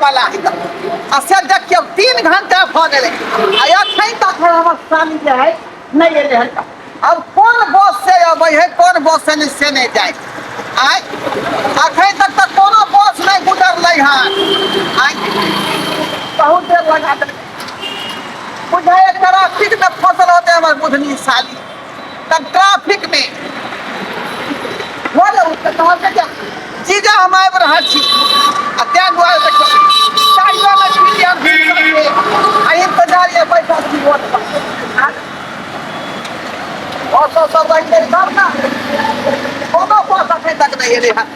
वाला है आ से देखियौ 3 घंटा भऽ गेलै आ एखन तक हमर साली जे है नहि एलै हन। अब कोन बस से अबै है, कोन बस से नहि से नहि जाय। आइ अखन तक तऽ कोनो बस नहि गुजरलै हन। आइ बहुत देर लगा देलकै। बुझाइए ट्रैफिक में फसल होते हमर बुधनी साली, तब ट्रैफिक में हो जाउ तऽ कहलकै जे जीजा हम आबि रहल छी, आ तें दुआरे देखियौ चारियो मे छी हम भिनसर के, आ इंतजार ये बैठल छी रोड पर। ऑटो सब अइतै तब ने, कोनो बस अखन तक नहि एलै हन।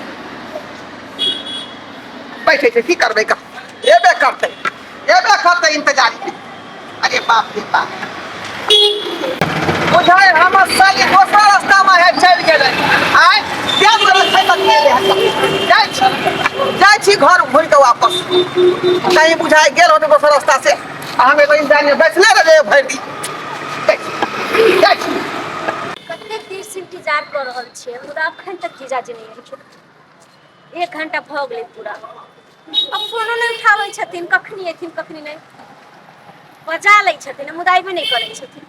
बैठे छै की करबै का, एबे करतै एबे करतै इंतजार। अरे बाप रे बाप, बुझाय हमर साली दोसर रास्ता में है चलि गेलै। आइ तें दुआरे अखन तक नहि एलै हन। जाइ छी, जाइ छी घर घुरि कऽ वापस, कहीं बुझाय गेल होतै दोसर रास्ता से, आ हम एगो इंतजार में बैसले रह भरि दिन। जाइ छी। कतेक देर से इंतजार कऽ रहल छियै, मुदा अखन तक जीजाजी नहि एलखिन। 1 घंटा भऽ गेलै पूरा, अब फोनो नहि उठाबै छथिन। कखनी एथिन कखनी नहि, बजा लै छथिन मुदा अयबे नहि करै छथिन।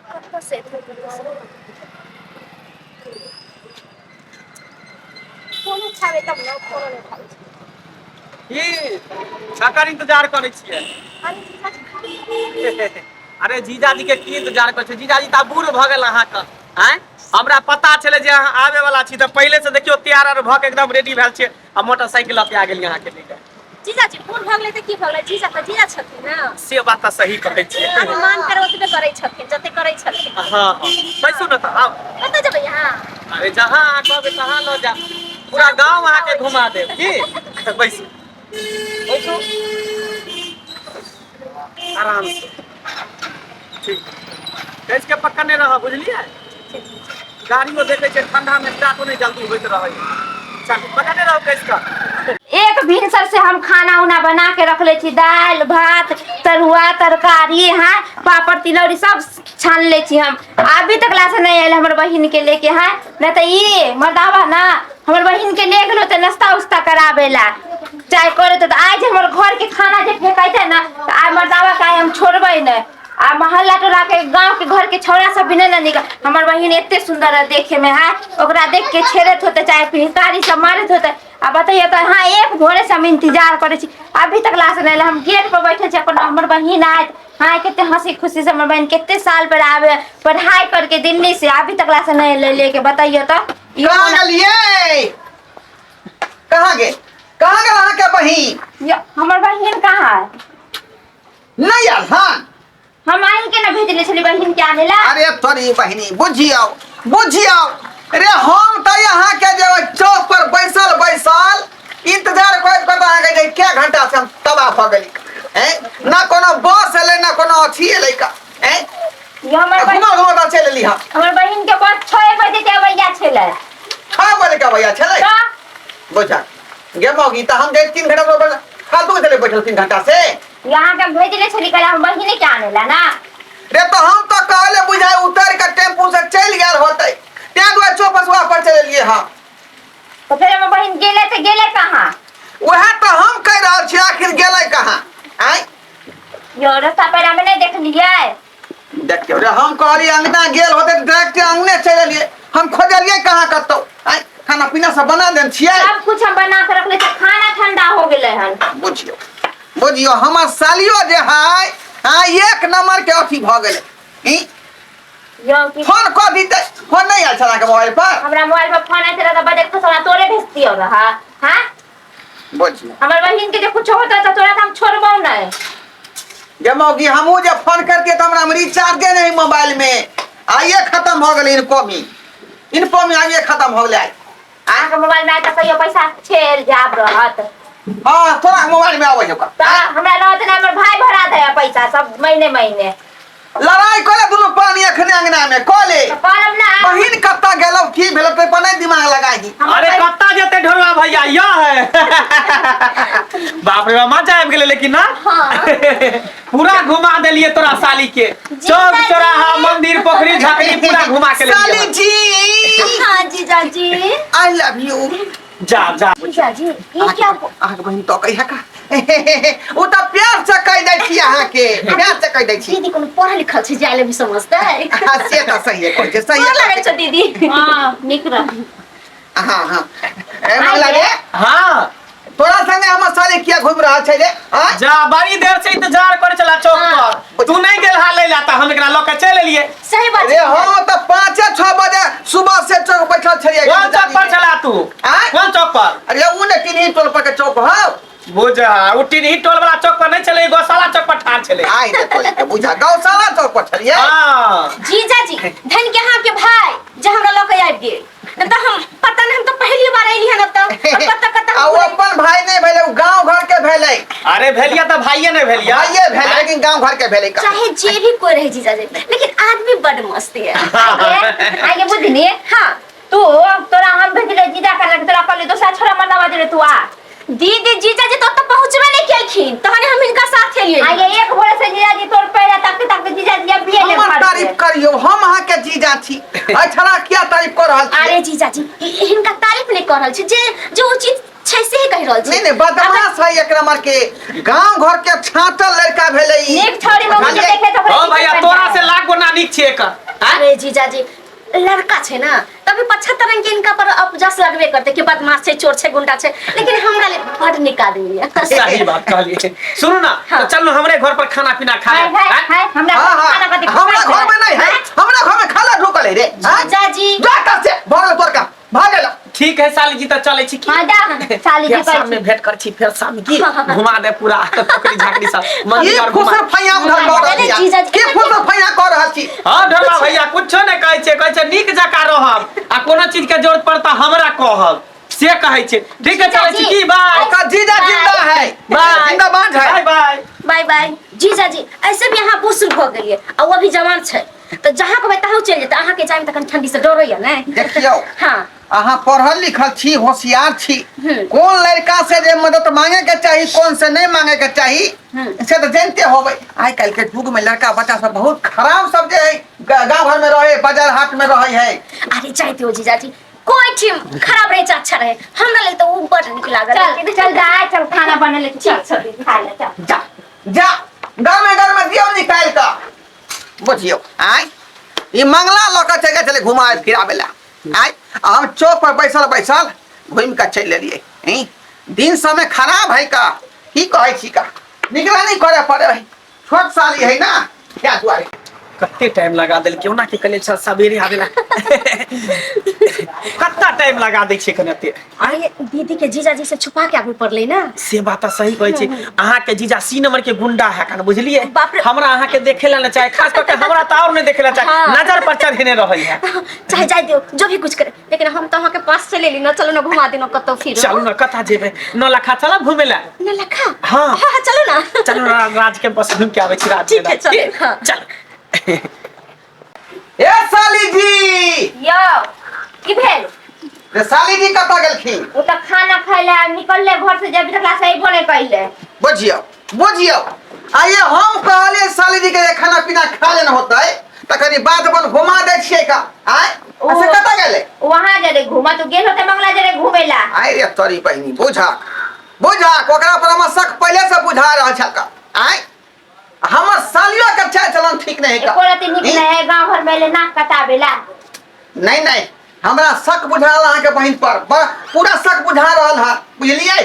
कतऽ से एथिन कतऽ से? फोन उठाबै तब ने, फोनो नहि उठाबै छथिन। की ककर इंतजार करै छियै? अरे जीजाजी। अरे जीजाजी के की इंतजार करै छियै? जीजाजी तऽ आब बूढ़ भऽ गेल अहाँके। आँय, हमरा पता छलै जे अहाँ आबै वाला छी तऽ पहिले से देखियौ तैयार आर भऽ के एकदम रेडी भेल छियै आ मोटरसाइकिल लऽ के आ गेलियै अहाँके लऽ के। जीजाजी बूढ़ भऽ गेलै तऽ की भऽ गेलै, जीजा तऽ जीजा छथिन ने। से बात तऽ सही कहै छियै। मान कर ओतबे करै छथिन जते करै छथिन। हँ हँ, बैसू ने तऽ आउ। कतऽ जेबै अहाँ? अरे जहाँ अहाँ कहबै तहाँ लऽ जायब, पूरा गाँव अहाँके घुमा देब। की बैसू बैसू आराम से। ठीक कैस के पकड़ने रह, बुझलियै? गाड़ियो देखै छै ठंडा में स्टार्टो नहीं जल्दी होइत रहै। चलू पकड़ने रहो कैस के। एक भिनसर से हम खाना उना बना के रख ले छी, दालि भात तरुआ तरकारी, हाँ पापड़ तिलौरी सब छान ले छी हम। अभी तक लासे नहीं आयल हमर बहिन के लेके। हाँ नहीं तो ये मर्दावा ना हमर बहिन के ले गेलो तो नाश्ता उस्ता कराबे ला चाय करे तो आज हमर घर के खाना जे फेंकैते ना तो आज मर्दावा के आइ हम छोड़बै नहीं। आ मोहल्ला टोला के गांव के घर के छौड़ा सब भी नहीं ना निकल। हमर बहिन एते सुंदर है देखे में, हाँ ओकरा देख के छेड़त होते चाहे पिहकारी सब मारत होते। आ बताइए तो हाँ एक भोरे से हम इंतजार करे छी, अभी तक लाश नहीं आयल। हम गेट पर बैठल छी अपन हमर बहिन आयत। हाँ कते हंसी खुशी से हमर बहिन कते साल पर आवे पढ़ाई करके दिल्ली से, अभी तक लाश नहीं ले लेके। बताइए तो इहो कहाँ गेलियै? कहाँ गेल, कहाँ गेल अहाँके बहिन? हमर बहिन कहाँ है? नहीं आयल। हाँ हम अहीं के ना भेजले छली बहिन के आने ला। अरे तोरी बहिनी बुझियौ बुझियौ रे, हम तऽ यहाँ के जे ओहि चौक पर बैसल बैसल इंतजार करैत करैत अहाँके जे कै घंटा से हम तबाह भऽ गेली। हैं ना कोनो बस एलै ना कोनो अथी एलै का। हैं ये हमर बहिन घुमा घुमा कऽ चलि एली हम। हमर बहिन के बस 6 बजे के अबैया छलै। 6 बजे के अबैया छलै? तऽ बुझा गे मौगी, तऽ हम जे 3 घंटा से फालतू के चले बैठल 3 घंटा से। यहाँ के भेजले छली कल हम बहिने के आने ला ना। रे तो हम तो कहले बुझाय उतर के टेम्पू से चल गेल होते, तें दुआरे चौपसवा पर चल एलिए हम। तो फिर हमर बहिन गेले तो गेले कहाँ? वएह तो हम कह रहल छी, आखिर गेले कहाँ? आँय यो रास्ता पर हमें नहीं देखलिए। देखियौ रे, हम कहलिए अंगना गेल होते तो डायरेक्ट अंगने चल एलिए, हम खोजलिए कहाँ कतौ। आँय खाना पीना सब बना देन छियै? सब कुछ हम बना के रखले छी, खाना ठंडा हो गेलै हन। बुझियौ बुझियौ हमर सालियो जे है, हाँ एक नंबर के अथी भऽ गेलै। ई यौ की फोन कऽ दितै, फोन नहीं आयल छल अहाँके मोबाइल पर? हमरा मोबाइल पर फोन आयल छलै तऽ बजट खसौना तोरे भेजतियौ रहा। हाँ बुझियौ हमर बहिन के जे कुछ होतै तऽ तोरा तऽ हम छोड़बौ नहि। गे मौगी, हमहूँ जे फोन करतियै तऽ हमरा रिचार्जे नहीं मोबाइल में, आइए खत्म भऽ गेलै इनकमिंग, इनकमिंग आइए खत्म भऽ गेलै आइ। अहाँके मोबाइल में आइ तक कहियो पैसा छेल जाब रहत? हाँ तोरा मोबाइल में आबै छौ। तऽ हमरा रहत ने, हमर भाई भरा दे पैसा सब महीने महीने। लड़ाई करे दुनू प्राणी अखने अंगना में कले। तऽ करब ना। बहिन कत्ता गेलौ की भेलौ ते पर नहीं दिमाग लगाही। हमर अरे बहिन- कत्ता जेते ढोरवा भैया यह है। बाप रे बाप, मजा आबि गेलै लेकिन ना। हाँ। पूरा घुमा देलिए तोरा साली के, चौक चौराहा मंदिर पोखरी झाकरी पूरा घुमा के साली लेलिए। जी। हाँ जीजाजी। I love you. जा जा। जीजाजी, ये क्या? अहाँके बहिन तो कहि का ओ तऽ प्यार से कहि दै छी, अहाँके प्यार से कहि दै छी। दीदी कोनो पढ़ल लिखल छै जाय ले भी समझतै? हाँ, से तऽ सही है, कहै छै सही गोर लगै छौ दीदी। हाँ, नीक रह। हाँ हाँ, ए मंगला रे। हाँ। तोरा संगे हमर साले किया घूम रहल छै रे? आँय? जा, बड़ी देर से इंतजार करे चला चौक पर, तू नहीं गेल हा लैला त हम एकरा ल के चल एलिए। सही बात। रे, हम तऽ 5-6 बजे सुबह से चौक बैठल छलियै। कोन चौक पर चला तू? आँय? कोन चौक पर? अरे, उ ने टिनही टोल पर के चौक हौ। बुझा, उ टिनही टोल वाला चौक पर नहीं छले, गौशाला चौक पर ठाड़ छले। आइ रे तोरी के, बुझा, गौशाला चौक पर छलियै। हाँ। जीजाजी, धन के अहाँ के भाई जे हमरा लऽ के आबि गेल, नहीं तऽ हम पता नहीं, हम तऽ पहली बार अइली हन ओतऽ, और कतऽ कतऽ। आ ओ अपन भाई नहीं भेलै, उ गांव घर के भेलै। अरे भेलिया त भाइये नहीं भेलिया। भाइये भेलै, लेकिन गांव घर के भेलै का। चाहे जे भी कोई रहे जीजाजी, लेकिन आदमी बड मस्त है। आगे आगे बुझनी। हाँ। तू तोरा हम भेजले जीजा कर लगे, तोरा कहले दोसरा छोरा मना बजले, तू आ। दीदी, जीजाजी तो ओतऽ पहुँचबे नहीं केलखिन, तहने हम हिनका साथ एलियै। आगे, एक भोरे से जीजाजी तोर पैरा ताकते ताकते जीजाजी अब भी हमर तारीफ करियौ, हम अहाँ के जीजा छी, अछड़ा किया तारीफ कर रहल छी? अरे जीजाजी, हिनका तारीफ नहीं कर रहल छी, जे जे उचित छै से ही कहि रहल छी। नहीं नहीं, बदमाश है एकरा मार के, गांव घर के छाटल लड़का भेलै ई। नीक छोरी मम्मी के देखे तो। हां भैया, तोरा से लाख गुना नीक छै एकर। अरे जीजाजी, लड़का छै ना, तभी 75 रंग के इनका पर अपजस लगबे करते कि बदमाश छै, चोर छै, गुंडा छै, लेकिन हमरा ले बड़ नीक आदमी है। सही बात कहलिए। सुनू ना। हाँ। तो चलू हमरे घर पर खाना पीना खा हाय ले। हाय। आँय? हाय, हमरा हाँ हाँ खाना कथी? हमरा घर में नहीं है, हमरा घर में खाना ढुकल है रे, हाँ? जीजाजी। जा कर से भर तोर का भाग गेलो। ठीक है साली जी, तो चले छी की? हाँ, जा साली जी। फेर शाम में भेंट कर छी, फेर शाम में की घुमा दे पूरा पोखरी झाकरी सब की मंदिर और घुमा। फुसर फैया उधर कर रहल अरे छी? जीजाजी, की फुसर फैया कर रहल छी? हाँ ढोला भैया, कुछो नहीं कहै छै, कहै छै नीक जकाँ रहब आ कोनो चीज के जरूरत पड़ता हमरा कहब, से कहै छै। ठीक है, चलै छी की? बाय। ओकर जीजा जिंदा है। बाय। जिंदाबाद है। बाय बाय। बाय बाय जीजाजी। ऐसे भी अहाँ बुजुर्ग भऽ गेलियै आ ओ अभी जवान छै, तऽ जहाँ कहबै तहाँ चलि जेतै। अहाँके जायमे तखन ठंडी से डरैया ने। देखियौ। हाँ। अहाँ पढ़ल लिखल छी, होशियार छी, कोन लड़का से जे मदद मांगे के चाही, कोन से नहीं मांगे के चाही, से तो जानते होबै। आइ काल्हि के युग में लड़का बच्चा सब बहुत खराब सब जे है, गाँव घर में रहे, बाजार हाट में रहे है। अरे जाइते हो जीजाजी, कोई टीम खराब रहे चाहे अच्छा रहे, हमरा लेल तऽ ओ बड़ नीक लागल। चल चल जा, चल खाना बने ले, चल चल खा ले, चल। जा जा, घर में, घर में दियौ निकालि कऽ। बुझियौ, आँय, ई मंगला लऽ कऽ चलि गेल छलै घुमाए फिराबै लए, आँय, आ हम चौक पर बैसल बैसल घुमि कऽ चलि एलियै। ई दिन समय खराब है का, की कहै छी का, निगरानी करऽ पड़े है, छोट साली है ना, क्या दुआरे। कते टाइम लगा देलकै? ओना के कहले छल सवेरे आबे ला, कत्ता टाइम लगा दै छै कने एते? अरे, दीदी के जीजाजी से छुपा के आबे पड़लै ना। से बात तऽ सही कहै छी। अहाँ के जीजा सी नंबर के गुंडा है कान, बुझलिए? बाप रे। हमरा अहाँ के देखे ला ना चाहे, खास करके हमरा तऽ और नहीं देखे ला चाहे। हाँ। नजर पर चढ़ेने रहै है। चाहे जाय दियो, जो भी कुछ करे, लेकिन हम तो अहाँ के पास चले ली ना। चलो ना, घुमा देना कतौ फिर। चलू ना, कतऽ जेबै? नौलखा चलब घुमे ला। नौलखा? हाँ। हाँ हाँ, चलो ना। चलू ना, राज के बस घूम के आबै छी राज। ठीक है, चलू, हाँ। चल। ए साली जी। यौ, की भेल? रे, साली जी कतऽ गेलखिन? ओ तऽ खाना खाय ले निकलले घर से, जब तक से अइबो नहीं कैले। बुझियौ बुझियौ, आइए हम कहलियै साली जी के जे खाना पीना खा लेना होतै तऽ कनि बाध बन घुमा दै छियै का, आँय, आ से कतऽ गेलै? वहाँ जरे घूमा तो गेल होते, मंगला जरे घूमे ला। आइ रे तोरी बहिनी, बुझा बुझा, ओकरा पर हमर शक पहिले से बुझा रहल छल का, आँय, हमर सालियो के चाल चलन ठीक नहीं है का। एको रति नीक नहीं है, गांव घर में ले नाक कटाबेला। नहीं नहीं, हमरा शक बुझा रहल अहाँके बहिन पर, पूरा शक बुझा रहल है, बुझलियै?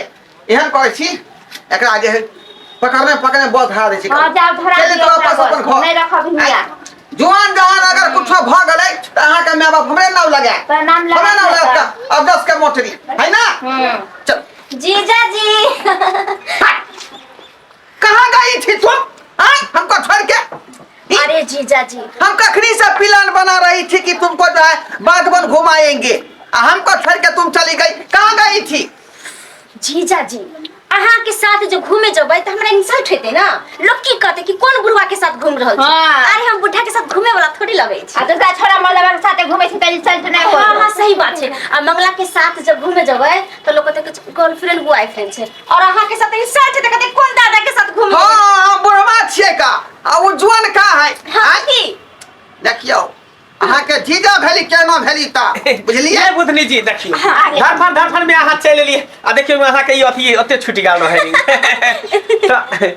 एहन करै छी, एकरा जे है पकड़ने पकड़ने बस धरा दै छी। हाँ, जाओ धरा चलि दियौ तो ओकरा वापस बस, अपन घर। नहीं रखब हिया। आँय, जुआन जहान अगर कुछो भऽ गेलै तऽ अहाँके माय बाप हमरे नाम लगाए। तऽ नाम लगा। हमरे नाम लगा, अब दस के मोटरी है ना। चल। जीजाजी। कहाँ गई थी तुम, आँय, हमको छोड़ के? अरे जीजाजी। हम कखनी से प्लान बना रही थी कि तुमको जो है बाधवन घुमाएंगे, आ हमको छोड़ के तुम चली गई, कहाँ गई थी? जीजाजी, अहाँ के साथ जो घूमे जेबै तऽ हमरा इंसल्ट हेतै ना, लोग की कहतै कि कोन बुढ़वा के साथ घूम रहल छी। हाँ। अरे, हम बुढ़ा के साथ घूमे वाला थोड़ी लगै छी। आ दूसरा छोरा मलबा के साथे घूमे छी तऽ इंसल्ट नहीं हाँ होत। हाँ, सही बात छै। आ मंगला के साथ जब घूमे जेबै तऽ लोग कहतै कि गर्लफ्रेंड बॉयफ्रेंड छै, और अहाँ के साथ इंसल्ट हेतै, कहतै कोन दादा के साथ घूमे। हाँ, हम बुढ़वा छियै का, आ उ जुआन का है? हाँ। आँय? की? देखियौ, अहाँके जीजा भेली केना भेली ता बुझलियै ये बुधनी जी देखियौ आगे। धरफन धरफन में अहाँ चलि एलियै आ देखियौ अहाँके ई अथी ओते छुटि गेल रहै तऽ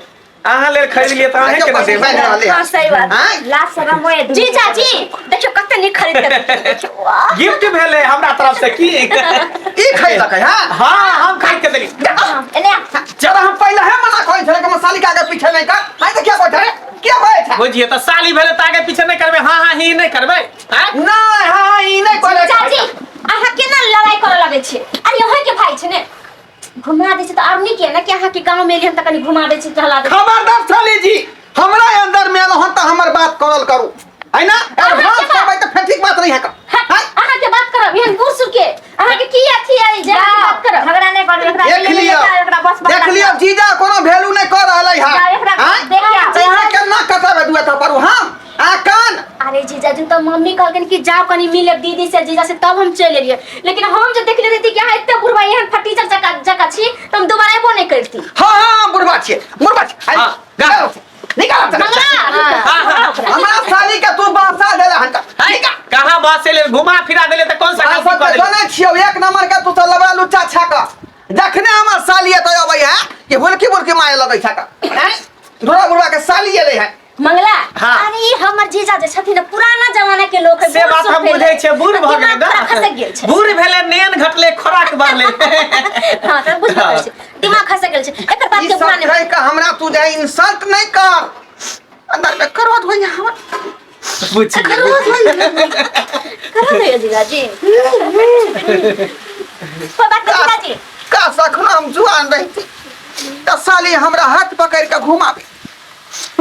अहाँ लेल खरीद लियै तऽ अहें केना देब हाँ, सही बात। आँय? लाज शरम होए जीजाजी देखियौ कते नीक खरीद के देलखिन। देखियौ वाह गिफ्ट भेलै हमरा तरफ से की ई खरीदलक है हाँ हम खरीद के देली एने आ। जरा हम पहिले है मना कहै छलै कि मसाली के आगे पीछे नहीं कर हाय तऽ किया कहै छलै किया कहै छै बुझिए तऽ साली भेलै तऽ आगे पीछे नहि करबै हाँ हाँ ही नहि करबै आँय? नहीं हाँ ई नहीं कहै जीजाजी अहाँ केना लड़ाई करऽ लगै छियै अरे अहाँ के भाई छै ने घुमा दै छै तऽ आर नीक ये ने कि अहाँके गाँव में एलियै हन तऽ कनि घुमा दै छै टहला दै छै। खबरदार साली जी हमरा अंदर में एलहुँ तऽ हमर बात करल करू है ना एडवांस बात- करबै तऽ फेर ठीक बात नहीं है का हट, अहाँके बात करब एहन बूढ़ सूढ़ के अहाँके की अथी है जे अहाँके बात करब झगड़ा नहीं करू एकरा देख ले ले लियौ जाओ, एकरा बस देख लियौ जीजा कोनो वैल्यू नहीं कर रहलै है जाओ, एकरा आँय? देखियौ। तऽ अहाँ केना कसबै दुआ थप्पड़ हम आ कान अरे जीजाजी तऽ मम्मी कहलखिन कि जाओ कनि मिलब दीदी से जीजा से तब हम चलि एलियै लेकिन हम जे देखले रहिती कि अहाँ एते बुढ़बा एहन फटीचर जकाँ जकाँ छी तऽ हम दोबारा एबो नहि करती हाँ हाँ बुढ़बा छियै बुढ़बा छियै हाँ, गा। निकाल मंगला हाँ, हाँ। हमरा साली के तू बासा देले हन है, कहाँ बस एलै घुमा फिरा देले तऽ कौन सा गलती सब कऽ देली? जानै छियौ एक नंबर के तू तऽ लबड़ा लुच्चा छक जखने हमर साली एतऽ अबै है कि हुलकी बुलकी मारे लगै छक हैं बुढ़ा बुढ़वा के साली एलै है मंगला हाँ। अरे ई हमर जीजा जे छथिन ने पुराना जमाना के लोक है से बूढ़ बात सूढ़ हम भेलै। बुझै छियै बूढ़ भऽ गेलै दिमाग थोड़ा खसक गेल ने छै बूढ़ भेलै नेन घटलै खोराक बढ़लै हाँ तऽ बुझबे करै छै दिमाग खसक गेल छै एकर बात ई के सब बुरा नहि कहि के हमरा तू जे इंसल्ट नहीं कर अंदर में क्रोध होइया हमर बुझि गेलियै। क्रोध होइया करा दैया जीजाजी कोई बात नहीं जीजाजी काश अखनो हम जुआन रहिती तऽ साली हमरा हाथ पकड़ के घुमाबे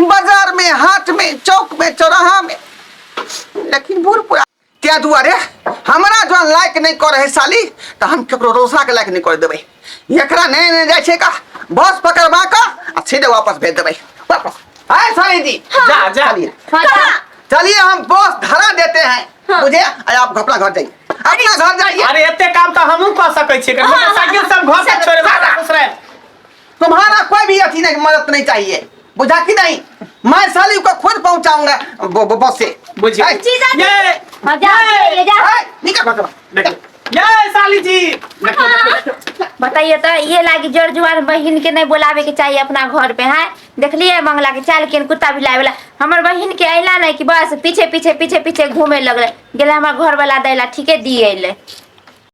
बाजार में हाट में चौक में चौराहा में लेकिन बूढ़ पूरा त्या दुआरे हमरा जौन लायक नहीं करे है साली तऽ हम केकरो रोसा के लायक नहीं कर देबै एकरा नहीं नहीं जाइ छै का बस पकड़बा का आ सीधे वापस भेज देबै वापस आए साली जी जा जा चलिए हाँ, जा। चलिए हम बस धरा देते हैं बुझे आ आप अपना घर जाइए अपना घर जाइए अरे एते काम तऽ हमहूँ कऽ सकै छियै मोटरसाइकिल सब घर तक छोड़े ससुराल तुम्हारा कोई भी अथी नहीं मदद नहीं चाहिए बुझा कि नहीं मैं साली को खुद पहुंचाऊंगा बस से बुझिए ऐ, जीजा जी ये हाँ, जा ये जा ऐ, निकल घर से बाहर। ये साली जी देखियो, देखियो, देखियो। बताइए तो ये लागी जर जुआर बहिन के नहीं बोलावे के चाहिए अपना घर पे है देखलिए मंगला के चाल के कुत्ता भी लावे वाला हमर बहिन के अइला नहीं कि बस पीछे पीछे पीछे पीछे घूमे लगले गेले हमर घर वाला दैला ठीके दिए अइले।